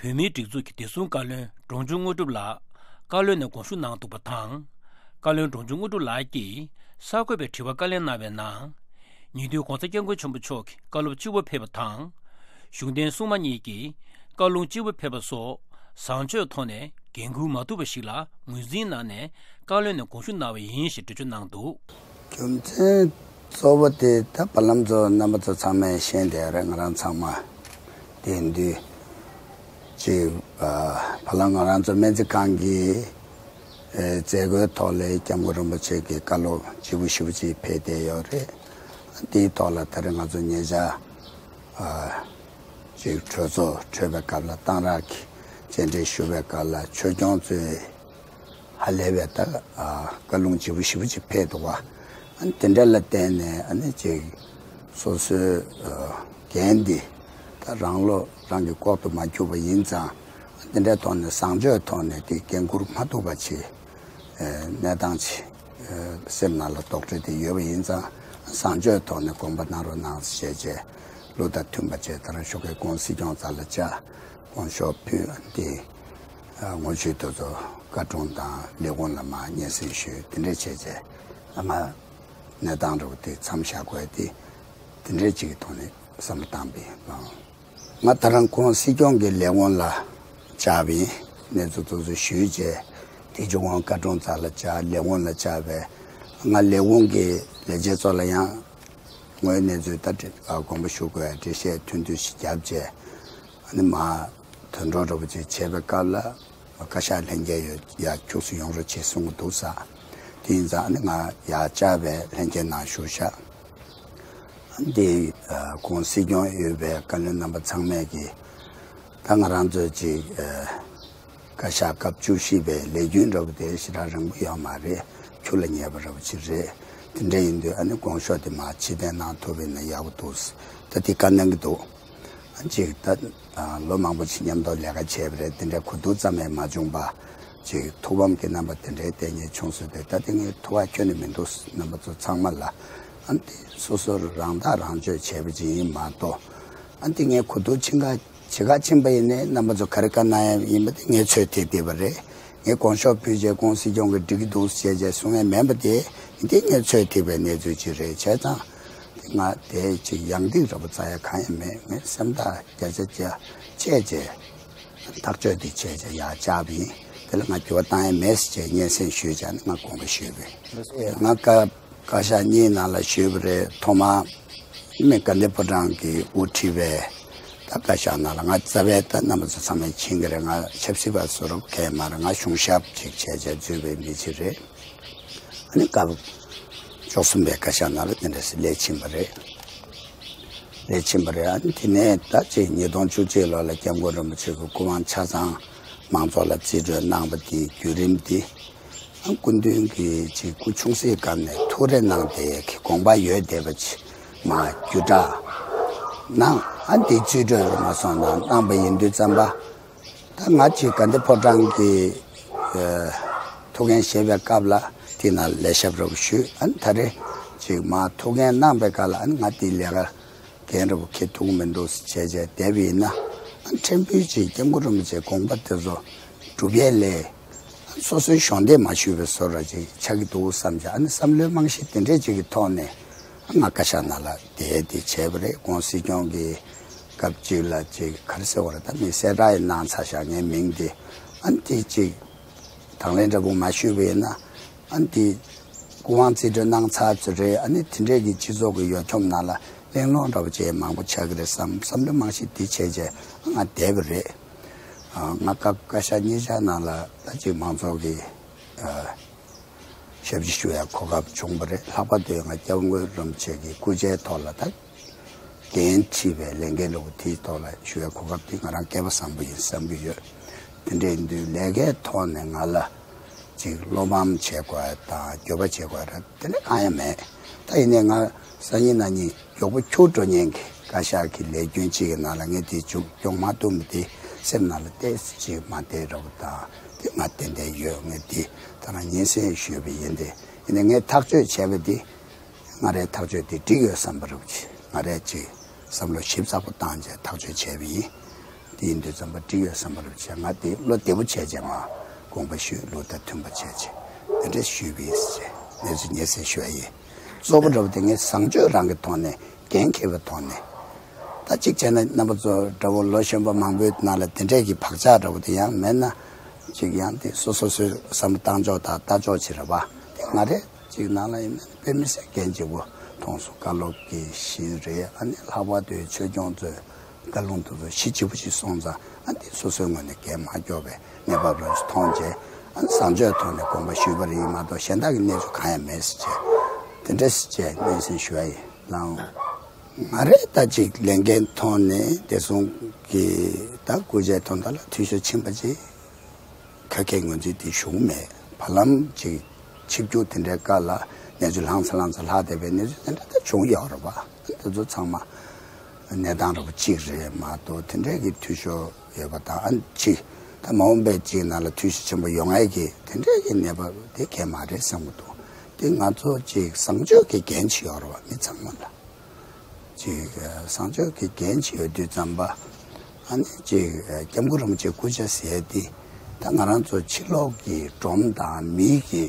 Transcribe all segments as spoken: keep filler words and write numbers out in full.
བོད་མིའི་སྒྲིག་འཛུགས་ཀྱི་བདེ་སྲུང་བཀའ་བློན་འབྲོང་ཆུང་དངོས་གྲུབ་ལགས་བཀའ་བློན་ནས་དགོངས་ཞུ་གནང་འདུག་པ་དང་། བཀའ་བློན་འབྲོང་ཆུང་དངོས་གྲུབ་ལགས་ཀྱིས་གསར་འགོད་པའི་དྲི་བར་བཀའ་ལན་གནང་བའི་ནང་། ཉེ་དུས་༸གོང་ས་༸སྐྱབས་མགོན་ཆེན་པོ་མཆོག་གིས་བཀའ་སློབ་སྤྱི་བོར་ཕེབས་པ་དང་། གཞུང་འཐེན་སྲུང་མ་གཉིས་ཀྱིས་བཀའ་ལུང་སྤྱི་བོར་ཕེབས་པ་སོགས་བཟང་སྤྱོད་ཐོག་ནས་འགན་འཁུར་མ་ཐུབ་པ་ཞིག་ལ་ངོས་འཛིན་གནང་ནས་བཀའ་བློན་ནས་དགོངས་ཞུ་གནང་བ་ཡིན་ཞེས་འགྲེལ་བརྗོད་གནང་འདུག་རྒྱུ་མཚན་གཙོ་བོ་དེ་ད་བར་ལམ་ཚོ་རྣམ་པ་ཚོ་ཚང་མས་ཤེས་བསྡད་རེད། ང་རང་ཚང་མ་དེ་འདུས་ཅིག་བར་ལམ་ང་རང་ཚོ་སྨན་རྩིས་ཁང་གི་མཛད་སྒོའི་ཐོག་ལ་༸སྐྱབས་མགོན་རིན་པོ་ཆེ་གི་བཀའ་སློབ་ལྗིད་པོ་ཞེ་པོ་ཅིག་ཕེབས་བསྡད་ཡོད་རེད། དེའི་ཐོག་ལ་ད་རེས་ང་ཚོ་ཉེ་ཆར་ཅིག་གྲོས་ཚོགས་གྲོལ་བའི་སྐབས་ལ་གཏང་རག་གི་མཇལ་འཕྲད་ཞུ་བའི་སྐབས་ལ་ཆོས་སྐྱོང་གཙོས་ཧ་ལས་པའི་ད་བཀའ་ལུང་ལྗིད་པོ་ཞེ་པོ་ཅིག་ཕེབས་འདུག་བ། དེ་འདྲ་ལ་བརྟེན་ནས་ཅིག་སོ་སོའི་འགན་འདི་ད་རང་བློ་རང་གི་ལྐོག་ཏུ་མ་འཁྱུར་བ་ཡིན་ཙང་། དེ་འདྲའི་ཐོག་ནས་བཟང་སྤྱོད་ཐོག་ནས་དེ་འགན་འཁུར་མ་ཐུབ་པ་ཆེ་གནས་སྟངས་ཆེ་སེམས་ནང་ལ་དོགས་འདྲི་དེ་ཡོད་པ་ཡིན་ཙང་། བཟང་སྤྱོད་ཐོག་ནས་དགོངས་པ་གནང་རོགས་གནང་ཞེས་བྱས། ལུགས་དང་མཐུན་པ་བྱས། ད་རང་ཞོགས་ཀའི་དགོང་སྲིད་སྐྱོང་རྩ་ལ་བཅར། དགོངས་ཞུ་ཕུལ། དེ་ངོ་ཤེས་དེ་ཚོ་བཀའ་དྲུང་དང་ལས་ཁུངས་ལ་མར་སྙན་སེང་ཞུས། དེ་འདྲས་བྱས་བྱས་ང་གནས་སྟངས་འདྲ་བོ་དེ་མཚམས་བཞག་དགོས་དེ། དེ་འདྲས་ཅིག་གི་ཐོག་ནས་བསམ་བློ་བཏང་པ་ཡིན། ང་ད་རང་ཁོང་སྲིད་སྐྱོང་གི་ལས་ཁུངས་ལ་བཅར་བ་ཡིན། གནས་ཚུལ་དེ་ཚོ་ཞུས་བྱས། དེ་རྗེས་ཁོང་བཀའ་དྲུང་རྩ་ལ་བཅར། ལས་ཁུངས་ལ་བཅར་བས། ང་ལས་ཁུངས་ཀྱི་ལས་བྱེད་ཚོ་ལ་ཡང་ངོས་གནས་ཚུལ་ད་དགོངས་པ་ཞུ་དགོས་འགྲེལ་བཤད་ཐུང་ཐུང་ཞིག་བརྒྱབ་བྱས། ཨ་ནི་མར་དོན་གྲུབ་འདྲ་བོ་ཅིག་བྱས་པའི་སྐབས་ལ། བཀའ་ཤག་ལྷན་རྒྱས་ཡོད་ཡ་ཁྱུག་ཙམ་ཡོང་རོགས་བྱེད་གསུང་གི་འདུག་ཟེར། དེ་ཡིན་ཙང་ཨ་ནི་ང་ཡར་བཅར་བས་ལྷན་རྒྱས་ནང་ཞུགས་ཤག་འདི་ཁོང་སྲིད་སྐྱོང་ཡོད་པའི་བཀའ་བློན་རྣམ་པ་ཚང་མས་ཀྱིས་ད་ང་རང་ཚོའི་ཅིག་བཀའ་ཤག་སྐབས་བཅུ་བཞི་པའི་ལས་རྒྱུན་འདྲ་བོ་དེ་ཞེ་དྲག་རིང་པོ་ཡོད་མ་རེད། ཁྱུ་ལ་ཉེ་བ་འདྲ་བོ་ཅིག་རེད། དེ་འདྲ་ཡིན་དུས་ཨ་ནི་དགོངས་ཞུ་དེ་མར་ཕྱིར་འཐེན་གནང་ཐུབ་པ་ཡིན་ན་ཡག་པོ་འདུག་ད་དེ་བཀའ་གནང་གི་འདུག་ཅིག་ད་ལོ་མང་པོ་ཞིག་མཉམ་དུ་ལས་ཀ་བྱས་པ་རེད། དེ་འདྲའི་གོ་བསྡུར་ཙམ་ཡང་མ་བྱུང་བ། ཅིག་ཐུགས་ཕམ་གྱི་རྣམ་པ་དེ་འདྲའི་བསྟན་ཉེན་བྱུང་སོང་དུས། ད་དེ་ངས་ཐུགས་ཁག་ཁྱོན་ནས་མི་འདུག་རྣམ་པ་ཚོ་ཚང་མ་ལ། ཨ་ནི་སོ་སོར་རང་ཐག་རང་གཅོད་བྱས་པ་ཅིག་ཡིན་མ་གཏོགས། ཨ་ནི་ངས་གོ་བསྡུར་ཕྱིན་ག་བྱེད་ག་ཕྱིན་པ་ཡིན་ནའི་རྣམ་པ་ཚོ་ག་རེ་བཀའ་གནང་ཡ་ཡིན་པ་དེ་ངས་ཚོད་ཐིག་བསྡད་པ་རེད། ངས་དགོངས་ཞུ་ཕུལ་རྗེས་ཁོང་སྲིད་སྐྱོང་གིས་འགྲིག་གི་འདུག་ཟེར་བྱས་གསུང་ཡ་མིན་པ་དེ། དེ་ངས་ཚོད་ཐིག་པའི་གནས་ཚུལ་ཅིག་རེད། བྱས་ཙང་དེ་ང་དེ་ཅིག་ཡང་སྡིག་འདྲ་པོ་རྩ་ཡ་གང་ཡང་མེད། ངས་སེམས་ཐག་བརྒྱ་ཆ་བརྒྱ་བཅད་བྱས་ཐག་གཅོད་དེ་བྱས་བྱས་ཡར་བཅར་བ་ཡིན། དེ་ལ་ང་འགྱུར་བ་བཏང་ཡ་མེད་ཟེར་བྱས་སྙན་སེང་ཞུས་བྱས་ནས་ང་དགོངས་པ་ཞུས་པ་ཡིན། ང་སྐབས་བཀའ་ཤག་གཉིས་ནང་ལ་ཞུས་པ་རེད། ཐོག་མར་མི་དགའ་ལྡན་ཕོ་བྲང་གིས་དབུ་ཁྲིད་པའི་ད་བཀའ་ཤག་ནང་ལ་ང་རྩ་བའི་ད་རྣམ་པ་ཚོ་ཚང་མས་མཁྱེན་གྱི་རེད། ང་ཆབ་སྲིད་པ་བཟོ་རོགས་གང་ཡང་མ་རེད། ང་གཞུང་ཞབས་ཅིག་བྱས་བྱས་འཛུལ་བའི་མི་ཅིག་རེད། ཨ་ནི་སྐབས་བཅུ་གསུམ་པའི་བཀའ་ཤག་ནང་ལ་དེ་འདྲ་སེ་སླེབས་ཕྱིན་པ་རེད། སླེབས་ཕྱིན་པ་རེད། ཨ་ནི་དེ་ནས་ད་ཅིག་ཉིས་སྟོང་བཅུ་གཅིག་ལོ་ལ་སྐྱབས་མགོན་རིན་པོ་ཆེ་གི་སྐུ་དབང་ཆ་ཚང་མང་ཚོགས་ལ་རྩིས་སྤྲོད་གནང་བ་དེའི་བརྒྱུད་རིམ་དེ། ཨ་སྐུ་མདུན་གྱིས་ཅིག་སྐུ་ཆུང་སའི་སྐབས་ནས་ཐུགས་རེ་གནང་བསྡད་ཡས་ཀྱི་དགོངས་པ་ཡོད་བསྡད་པ་ཅིག་མར་བརྒྱུད་བསྒྲགས་གནང་། ཨ་འདི་རྩིས་སྤྲོད་རུ་མ་སོང་ན་གནང་བ་ཡིན་དུས་ཙམ་པ། ད་ང་ཅིག་དགའ་ལྡན་ཕོ་བྲང་གི་ཨ་ཐུགས་འགན་བཞེས་པའི་སྐབས་ལ་དེ་ནང་ལས་ཞབས་རོགས་ཞུས། ཨ་ནི་ད་རེས་ཅིག་མར་ཐུགས་འགན་གནང་པའི་སྐབས་ལ་ཨ་ནི་ང་དེའི་ལས་ཀ་འགན་འདྲ་པོ་འཁྱེར་ཐུབ་ཀྱི་མི་འདུག་ཟེར་བྱས་བྱས་བསྡད་པ་ཡིན་ན། ཨ་ཕྲན་བུ་ཅིག་སྐྱབས་མགོན་རིན་པོ་ཆེའི་དགོངས་པ་དེ་ཚོ་སྒྲུབ་ཡས་ལས་སོ་སོའི་གཞོགས་འདེགས་མ་ཞུས་པའི་བཟོ་འདྲ་ཅིག་ཆགས་ཀྱི་འདུག་བསམ་བྱས། ཨ་ནི་བསམ་བློའི་རྨང་གཞི་དེ་འདྲས་ཅིག་གི་ཐོག་ནས་ང་བཀའ་ཤག་ནང་ལ་བསྡད་དེ་བྱས་པ་རེད། ཁོང་སྲིད་སྐྱོང་གིས་སྐབས་གཅིག་ལ་ཅིག་ག་རེ་ཟེར་བ་རེད། ད་མི་གསལ་བསྒྲགས་ཡང་གནང་ཚར་ཤག་ངའི་མིང་དེ། ཨ་ནི་དེ་ཅིག་དང་ལེན་འདྲ་པོ་མ་ཞུས་པ་ཡིན་ན། ཨ་ནི་དེ་སྐུ་དབང་རྩིས་སྤྲོད་གནང་ཚར་ཚོད་རེད། ཨ་ནི་དེ་འདྲས་ཀྱི་སྤྱི་ཚོགས་ཀྱི་ཡོ་འཁྱོམ་ནང་ལ་གླེང་སློང་འདྲ་པོ་བྱས་མང་པོ་ཆགས་ཀྱི་རེད་བསམ། བསམ་བློ་རྨང་གཞི་དེ་བྱས་བྱས་ང་བསྡད་པ་རེད། ཨ་ང་སྐབས་བཀའ་ཤག་གཉིས་ཆ་ནང་ལ་ད་ཅིག་མང་ཚོགས་ཀྱི་ཨ་ཞབས་ཕྱི་ཞུ་ཡ་གོ་སྐབས་བྱུང་བ་རེད། ལྷག་པར་དུ་ང་སྐྱབས་མགོན་རིན་པོ་ཆེ་གི་སྐུ་ཕྱྭའི་ཐོག་ལ་ད་འགན་འཁྲི་བའི་ལས་འགན་ལོ་དེའི་ཐོག་ལ་ཞུ་ཡ་གོ་སྐབས་དེ་ང་རང་སྐལ་པ་བཟང་པོ་ཡིན་བསམ་གྱི་ཡོད། དེ་འདྲ་ཡིན་དུས་ལས་ཀའི་ཐོག་ནས་ང་ལ་ཅིག་བློ་ཕམ་བྱེད་དགོས་དང་འགྱོད་པ་བྱེད་དགོས་ར་དེ་འདྲ་གང་ཡང་མེད། ད་ཡིན་ནའི་ང་སང་ཉིན་གནངས་ཉིན་མགྱོགས་པོ་འཁྱུར་འགྲོ་མཁན་གྱི་བཀའ་ཤག་གི་ལས་རྒྱུན་གཅིག་གི་ནང་ལ་ངས་དེ་མཇུག་སྐྱོང་མ་ཐུབ་པ་དེ་སེམས་ནང་ལ་ཏོག་ཙམ་ཅིག་མ་བདེ་འདྲ་པོ་དང་དེ་ང་ཏན་ཏན་ཡོད། ངས་དེ་ད་རང་སྙན་སེང་ཞུས་པ་ཡིན་ཏེ། ཡིན་ནའི་ངས་ཐག་གཅོད་བྱས་པ་དེ་ང་རའི་ཐག་གཅོད་དེ་འགྲིག་ཡོད་བསམ་པ་རེད། ང་རས་ཅིག་བསམ་བློ་ཞིབ་ཚགས་པོ་བཏང་བྱས་ཐག་གཅོད་བྱས་པ་ཡིན། དེ་ཡིན་དུས་ཙམ་པ་འགྲིག་ཡོད་བསམ་པ་རེད་བྱས། ང་དེ་བློ་བདེ་པོ་བྱས་བྱས་ང་དགོངས་པ་ཞུས། ལུགས་དང་མཐུན་པ་བྱས་བྱས་དེ་འདྲ་ཞུས་པ་ཡིན་ཟེར་བྱས་གནས་ཚུལ་ངས་གསལ་ཞུ་བ་ཡིན། གཙོ་བོ་འདྲ་པོ་དེ་ངས་བཟང་སྤྱོད་རང་གི་ཐོག་ནས་འགན་འཁྱེར་བའི་ཐོག་ནས། ད་གཅིག་བྱས་ན་རྣམ་པ་ཚོ་འདྲ་པོ་ལོ་གཞོན་པ་མང་པོའི་ནང་ལ་དེ་འདྲས་ཀྱི་བག་ཆགས་འདྲ་པོ་དེ་ཡང་མེད་ན། གཅིག་ཡང་དེ་སོ་སོ་སོའི་བསམ་བློ་བཏང་ཕྱོགས་དང་ལྟ་ཕྱོགས་ཅིག་རེད་པ། དེ་ང་རེ་གཅིག་ནང་ལ་ཡིན་ན་དཔེ་མི་སྲིད་འགན་ལྗིད་པོ་མཐོང་སོང་། བཀའ་སློབ་ཀྱི་གཞི་རེད། ཨ་ནི་ལྷག་པར་དུ་ཆོས་སྐྱོང་ཚོས་བཀའ་ལུང་དེ་ཚོ་གཞི་ལྗིད་པོ་ཞིག་སོང་ཙང་། ཨ་ནི་སོ་སོའི་ངོས་ནས་འགན་མ་འཁྱོག་པའི་གནས་བབ་རང་ཞིག་མཐོང་རྗེས། ཨ་ནི་བཟང་སྤྱོད་ཐོག་ནས་དགོངས་པ་ཞུས་པ་རེད་མ་གཏོགས་གཞན་དག་གི་གནས་ཚུལ་གང་ཡང་མེད་ཟེར་བྱས། དེ་འདྲ་ཟེར་བྱས་སྙན་སེང་ཞུ་བ་ཡིན་ལགས། ང་རེ་ད་ཅིག་ལས་འགན་ཐོག་ནས་བདེ་སྲུང་གི་ད་སྐུ་ཚེ་ཐོག་མཐའ་ལ་འཐུས་ཤོར་ཕྱིན་པ་ཅིག་ཁ་སྐད་ངོས་འཛིན་དེ་ཞུ་གི་མེད། བར་ལམ་ཅིག་ཆིབས་བསྒྱུར་དེ་འདྲའི་སྐབས་ལ་གནས་ཚུལ་ལྷང་ཚ་ལྷང་ཚ་ལྷག་བསྡད་པའི་གནས་ཚུལ་དེ་འདྲ་ད་བྱུང་ཡོད་རེད་པ། དེ་ཚོ་ཚང་མ་གནས་སྟངས་འདྲ་པོ་གཅིག་རེད་མ་གཏོགས་དེ་འདྲའི་གི་འཐུས་ཤོར་ཡོད་པ་དང་། ཨ་ནི་ཅིག་ད་མ་འོངས་པའི་ཅིག་ནང་ལ་འཐུས་ཤོར་ཆེན་པོ་ཡོང་ཡས་ཀྱི་དེ་འདྲའི་གི་གནས་བབ་དེ་གང་ཡང་མ་རེད་བསམ་གྱི་འདུག། དེ་ང་ཚོ་ཅིག་བཟང་སྤྱོད་ཀྱི་འགན་ཅིག་ཡོད་རེད་པ། མི་ཚང་མ་ལ་ཅིག་བཟང་སྤྱོད་ཀྱི་འགན་ཅིག་ཡོད་དུས་ཙམ་པ། ཨ་ནི་ཅིག་སྐྱབས་མགོན་རིན་པོ་ཆེའི་སྐུ་ཕྱྭ་ཟེར་དེ་ད་ང་རང་ཚོ་ཕྱི་ལོགས་ཀྱི་སྒྲོམ་དང་མི་གི་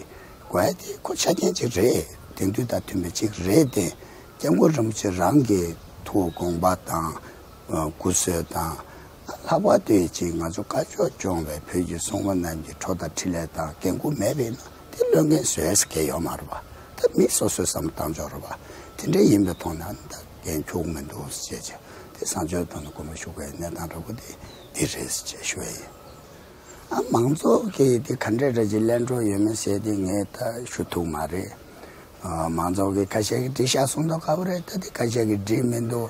དགོས་ཡ་དེ་ཁོ་ཆ་རྐྱེན་ཅིག་རེད། དེང་དུས་དང་མཐུན་པའི་ཅིག་རེད་དེ། སྐྱབས་མགོན་རིན་པོ་ཆེ་རང་གི་ཐུགས་དགོངས་པ་དང་། ཨ། སྐུ་གཟུགས་དང་། ལྷག་པར་དུ་ཅིག་ང་ཚོ་བཀའ་ཤོག་སྐྱོང་བའི་བོད་ཀྱི་སྲུང་མ་རྣམས་ཀྱི་ཁྲོ་དང་འཕྲིན་ལས་དང་འགན་ཁུར་མེད་པས་ན་དེ་བློས་འགེལ་བཟོ་ཡས་གང་ཡང་ཡོད་མ་རེད་པ། ད་མི་སོ་སོའི་བསམ་བློ་བཏང་ཕྱོགས་རེད་པ། དེ་འདྲ་ཡིན་པའི་ཐོག་ནས་ཨ་ནི་ད་འགན་འཁྱོག་མི་འདུག་ཟེར་བྱས་བྱས་དེ་བཟང་སྤྱོད་ཐོག་ནས་དགོངས་པ་ཞུ་དགོས་ཡ་གནས་སྟངས་འདྲ་པོ་དེ་འདི་རེད་ཟེར་བྱས་ཞུ་ཡ་ཡིན། ཨ། མང་ཚོགས་ཀྱི་དེ་ག་འདྲས་འདྲ་ཅིག་གླེང་གྲོགས་ཡོད་མེད་ཟེར་དེ་ངས་ད་ཞུ་ཐུབ་མ་རེད། ཨ། མང་ཚོགས་ཀྱི་ཁ་ཤས་ཀྱིས་འགྲིག་ཤག་གསུང་མདོག་ཁ་པོ་རེད། ད་དེ་ཁ་ཤས་ཀྱིས་འགྲིག་མི་འདུག།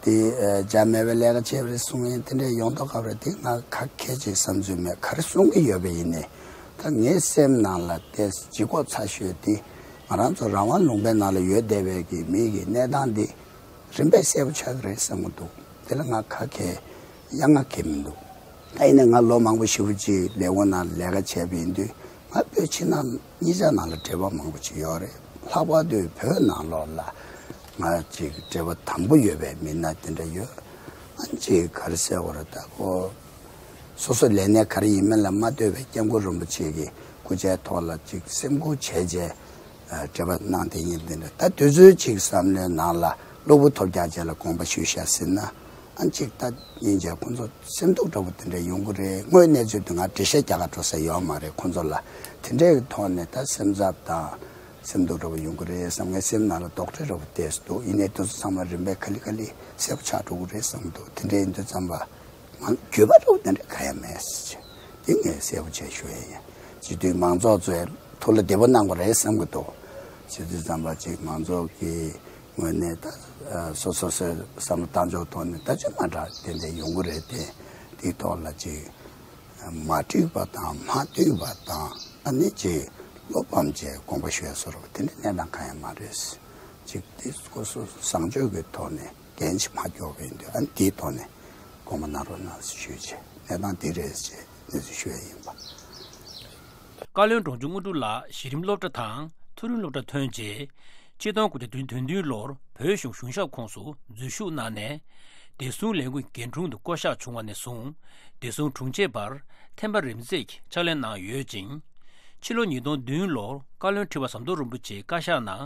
དེ་ཨ། རྒྱ་མེད་པའི་ལས་ཀ་བྱས་པ་རེད་གསུང་ཡིན། དེ་འདྲས་ཡོང་མདོག་ཁ་པོ་རེད། དེ་ང་ག་གེ་ཅིག་བསམ་ཚུལ་མེད། ག་རེ་གསུང་གི་ཡོད་པ་ཡིན་ནའི་ད་ངའི་སེམས་ནང་ལ་དེ་ལྗིད་ཁོག་ཚ་ཤོས་དེ་ང་རང་ཚོ་རང་དབང་ལུང་པའི་ནང་ལ་ཡོད་བསྡད་པའི་གི་མི་གི་གནས་སྟངས་འདི་རིམ་པས་གསལ་པོ་ཆགས་ཀྱི་རེད་བསམ་གྱི་འདུག། དེ་ལ་ང་ག་གེ་ཡང་ང་གེ་མི་འདུག། ད་ཡིན་ནའི་ང་ལོ་མང་པོ་ཞེ་པོ་ཅིག་ལས་ཁུངས་ནང་ལས་ཀ་བྱས་པ་ཡིན་དུས་ང་བོད་ཕྱི་ནང་གཉིས་ཆ་ནང་ལ་འབྲེལ་བ་མང་པོ་ཅིག་ཡོད་རེད། ལྷག་པར་དུ་བོད་ནང་ལོགས་ལ་ང་ཅིག་འབྲེལ་བ་དམ་པོ་ཡོད་པའི་མི་སྣ་དེ་འདྲ་ཡོད། ཨ། ཅིག་ག་རེ་ཟེར་དགོས་རེད། ད་ཁོ་སོ་སོ་ལས་གནས་ག་རེ་ཡིན་མིན་ལ་མ་ལྟོས་པའི་སྐྱབས་མགོན་རིན་པོ་ཆེ་གི་སྐུ་ཕྱྭའི་ཐོག་ལ་ཅིག་སེམས་ཁུར་བྱས་བྱས། ཨ། འབྲེལ་བ་གནང་དེ་ཡིན། དེ་འདྲ་ད་དུས་ཚོད་ཅིག་བསམ་བློའི་ནང་ལ་གློ་བུར་ཐོལ་རྒྱག་ཅིག་ལ་དགོངས་པ་ཞུས་ཤག་ཟེར་ན། ཨ། ཅིག་ད་ཡིན་ཅེས་ཁོང་ཚོ་སེམས་སྡུག་འདྲ་པོ་དེ་འདྲ་ཡོང་གི་རེད། དངོས་གནས་ཚུལ་དུ་ང་འགྲེལ་བཤད་རྒྱག་ག་འགྲོ་ས་ཡོད་མ་རེད་ཁོང་ཚོ་ལ། དེ་འདྲའི་གི་ཐོག་ནས་ད་སེམས་འཚབ་དང་སེམས་སྡུག་འདྲ་པོ་ཡོང་གི་རེད་བསམ། ངའི་སེམས་ནང་ལ་དོགས་འདྲི་འདྲ་པོ་བལྟས་སུ་འདུག། ཡིན་ནའི་དེ་ཚོ་ཚང་མ་རིམ་པས་ག་ལེ་ག་ལེ་གསལ་པོ་ཆགས་འགྲོ་གི་རེད་བསམ་གྱི་འདུག། དེ་འདྲ་ཡིན་དུས་ཙམ་པ། ང་འགྱོད་པ་འདྲ་པོ་དེ་འདྲ་གང་ཡང་མེད་ཟེར་བྱས། དེ་ངས་གསལ་པོ་བྱས་ཞུ་ཡ་ཡིན། སྤྱི་འཐུས་མང་ཚོགས་ཚོས་ཐུགས་ལ་བདེ་པོ་གནང་དགོས་རེད་བསམ་གྱི་འདུག། བྱས་དུས་ཙམ་པ་ཅིག་མང་ཚོགས་ཀྱི་ངོས་ནས་ད་སོ་སོ་སོའི་བསམ་བློ་བཏང་ཕྱོགས་ཐོག་ནས་ད་ཅི་མ་འདྲ་དེ་འདྲ་ཡོང་གི་རེད་དེ། དེའི་ཐོག་ལ་ཅིག་མ་འགྲིག་པ་དང་མ་འདོད་པ་དང་། ཨ་ནི་ཅིག་བློ་ཕམ་བྱས་དགོངས་པ་ཞུ་ཡ་བཟོ་འདྲ་པོ་དེ་འདྲ་གནས་སྟངས་གང་ཡང་མ་རེད། ཅིག་དེ་སོ་སོ་བཟང་སྤྱོད་ཀྱི་ཐོག་ནས་འགན་ཞིག་མ་འཁྱོག་པ་ཡིན་དུས། ཨ་ནི་དེའི་ཐོག་ནས་དགོངས་པ་གནང་རོགས་གནང་ཞུས་བྱས། གནས་སྟངས་དེ་རེད་ཅེས་གནས་ཚུལ་ཞུ་ཡ་ཡིན་པ། བཀའ་བློན་འབྲོང་ཆུང་དངོས་གྲུབ་ལགས་གཞི་རིམ་སློབ་གྲྭ་དང་མཐོ་རིམ་སློབ་གྲྭ་ཐོན་རྗེས། ཆིག་སྟོང་དགུ་བརྒྱ་དོན་བདུན་ལོར་བོད་གཞུང་གཞུང་ཞབས་ཁོངས་སུ་འཛུལ་ཞུགས་གནང་ནས། བདེ་སྲུང་ལས་ཁུངས་འགན་དྲུང་དུ་བསྐོ་གཞག་བྱུང་བ་ནས་བཟུང་། བདེ་སྲུང་དྲུང་ཆེ་བར་ཐེམ་པ་རིམ་འཛེགས་ཀྱིས་ཕྱག་ལས་གནང་ཡོད་ཅིང་། ཕྱི་ལོ་ཉིས་སྟོང་བདུན་ལོར་བཀའ་བློན་ཁྲི་པ་ཟམ་གདོང་རིན་པོ་ཆེའི་བཀའ་ཤག་ནང་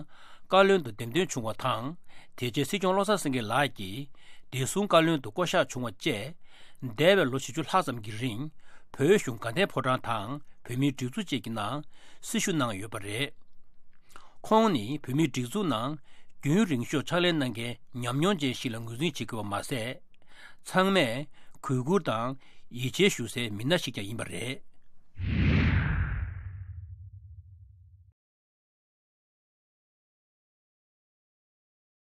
བཀའ་བློན་དུ་འདེམས་ཐོན་བྱུང་བ་དང་། དེ་རྗེས་སྲིད་སྐྱོང་བློ་བཟང་སེང་གེ་ལགས་ཀྱིས་བདེ་སྲུང་བཀའ་བློན་དུ་བསྐོ་གཞག་བྱུང་བ་བཅས། འདས་པའི་ལོ་བཞི་བཅུ་ལྷག་ཙམ་གྱི་རིང་། བོད་གཞུང་དགའ་ལྡན་ཕོ་བྲང་དང་བོད་མིའི་སྒྲིག་འཛུགས་བཅས་ཀྱི་ནང་སྲི་ཞུ་གནང་ཡོད་པ་རེད། ཁོང་ནི་བོད་མིའི་སྒྲིག་འཛུགས་ནང་རྒྱུན་རིང་ཤོས་ཕྱག་ལས་གནང་མཁན་ཉམས་མྱོང་ཅན་ཞིག་ལ་ངོས་འཛིན་བྱེད་དགོས་པ་མ་ཟད། ཚང་མས་གུས་བཀུར་དང་ཡིད་ཆེས་ཞུ་སའི་མི་སྣ་ཞིག་ཀྱང་ཡིན་པ་རེད།